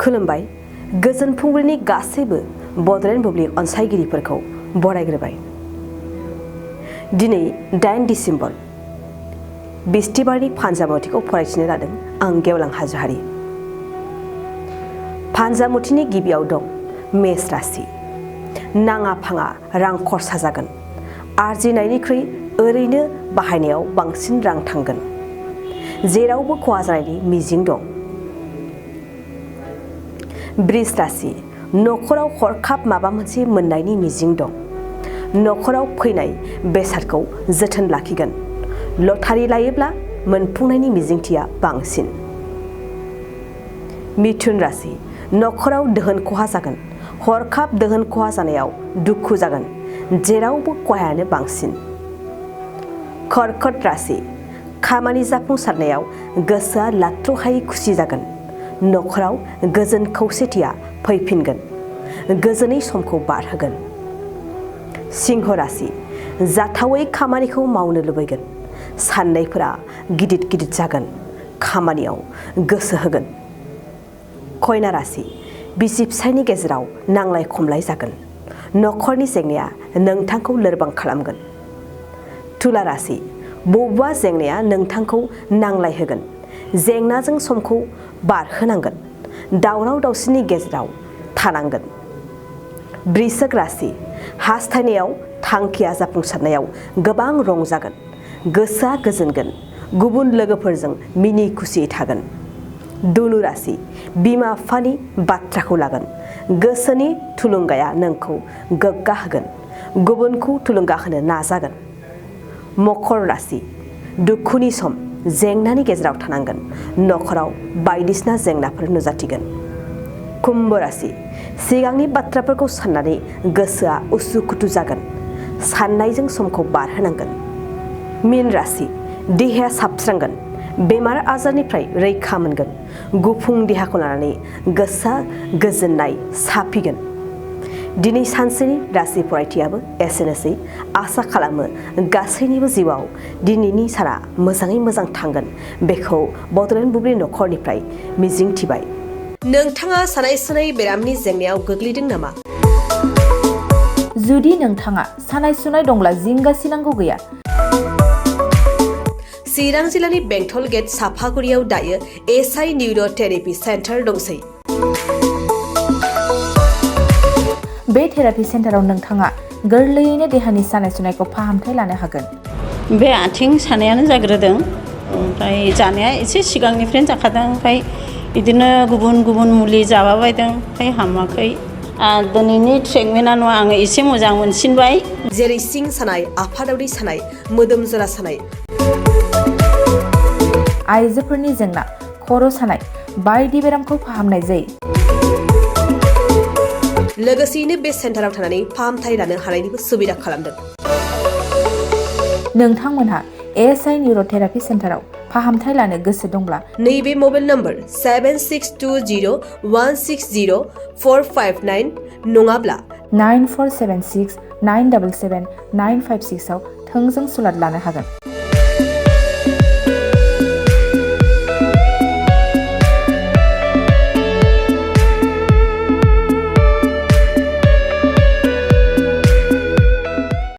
खुलुमबाय गोजोन फुंबिलिनि गासैबो बड'लेण्ड बुब्लि अनसायगिरिफोरखौ बरायग्रोबाय। दिनै 8 डिसेम्बर बिस्थिबारनि फानजामुथिखौ फरायथिनो लादों आं गेवलां हाज'वारि। फानजामुथिनि गिबियाव दं मेष राशि। नाङा फाङा रां खरसा जागोन। आरजिनायनिख्रुइ ओरैनो बाहायनायाव बांसिन रां थांगोन। जेरावबो खहा जानायनि मिजिं दं। बृष राशि। नखराव हरखाब माबा मोनसे मोननायनि मिजिं दं। नखराव फैनाय बेसादखौ जोथोन लाखिगोन। लटारि लायोब्ला मोनफुंनायनि मिजिंथिया बांसिन। मिथुन राशि। नखराव दोहोन खहा जागोन। हरखाब दोहोन खहा जानायाव दुखु जागोन। जेरावबो खहायानो बांसिन। कर्कट राशि। खामानि जाफुंसारनायाव गोसोआ लाथ्र'हायै खुसि जागोन। नखराव गोजोन खौसेथिया फैफिनगोन। गोजोनै समखौ बारहोगोन। सिंह राशि। जाथावै खामानिखौ मावनो लुबैगोन। साननायफोरा गिदिर गिदिर जागोन। खामानियाव गोसो होगोन। कन्या राशि। बिसि फिसायनि गेजेराव नांलाय खमलाय जागोन। नखरनि जेंनाया नोंथांखौ लोरबां खालामगोन। तुला राशि। बबेबा जेंनाया नोंथांखौ नांलाय होगोन। जेंनाजों समखौ बारहोनांगोन। दावराव दावसिनि गेजेराव थानांगोन। वृश्चिक राशि। हास्थायनायाव थांखिया जाफुंसारनायाव गोबां रंजागोन। गोसोआ गोजोनगोन। गुबुन लोगोफोरजों मिनि खुसियै थागोन। धनु राशि। बिमा बिफानि बाथ्राखौ लागोन। गोसोनि थुलुंगाया नोंखौ गोग्गा होगोन। गुबुनखौ थुलुंगा होनो नाजागोन। मकर राशि। दुखुनि सम जेंनानि गेजेराव थानांगोन। नखराव बायदिसिना जेंनाफोर नुजाथिगोन। कुम्भ राशि। सिगांनि बाथ्राफोरखौ साननानै गोसोआ उसुखुथु जागोन। साननायजों समखौ बारहोनांगोन। मीन राशि। देहाया साबस्रांगोन। बेमार आजारनिफ्राय रैखा मोनगोन। गुफुं देहाखौ लानानै गोसोआ गोजोननाय साफिगोन। दिनै सानसेनि राशि फरायथियाबो एसेनोसै। आसा खालामो गासैनिबो जिउआव दिनैनि साना मोजाङै मोजां थांगोन। बेखौ बड'लेण्ड बुब्लि नखरनिफ्राय मिजिंथिबाय। नोंथाङा सानाय सुनाय बेरामनि जेंनायाव गोग्लैदों नामा? जुदि नोंथाङा सानाय सुनाय दंब्ला जिंगासिनांगौ गैया। चिरां जिल्लानि बेंटल गेट साफागुरियाव दायो SI निउर' थेरापि सेन्टार दंसै। बे थेरापि सेन्टाराव नोंथाङा गोरलैयैनो देहानि सानाय सुनायखौ फाहामथाय लानो हागोन। बे आथिं सानायानो जाग्रोदों। ओमफ्राय जानाया एसे सिगांनिफ्रायनो जाखादों। ओमफ्राय बिदिनो गुबुन गुबुन मुलि जाबाबायदों। ओमफ्राय हामाखै। दिनैनि ट्रिटमेन्टआ आङो एसे मोजां मोनसिनबाय। जेरै सिं सानाय, आफादावरि सानाय, मोदोम जरा सानाय, आइजोफोरनि जेंना, खर' सानाय बायदि बेरामखौ फाहामनाय जायो। लोगोसेयैनो बे सेन्टाराव थानानै फाहामथाय लानो हानायनिबो सुबिदा खालामदों। नोंथांमोनहा SI निउर' थेरापि सेन्टाराव फाहामथाय लानो गोसो दंब्ला नैबे मबाइल नम्बर 7620160459 नङाब्ला 9476977956 आव थोंजों सुलाद लानो हागोन।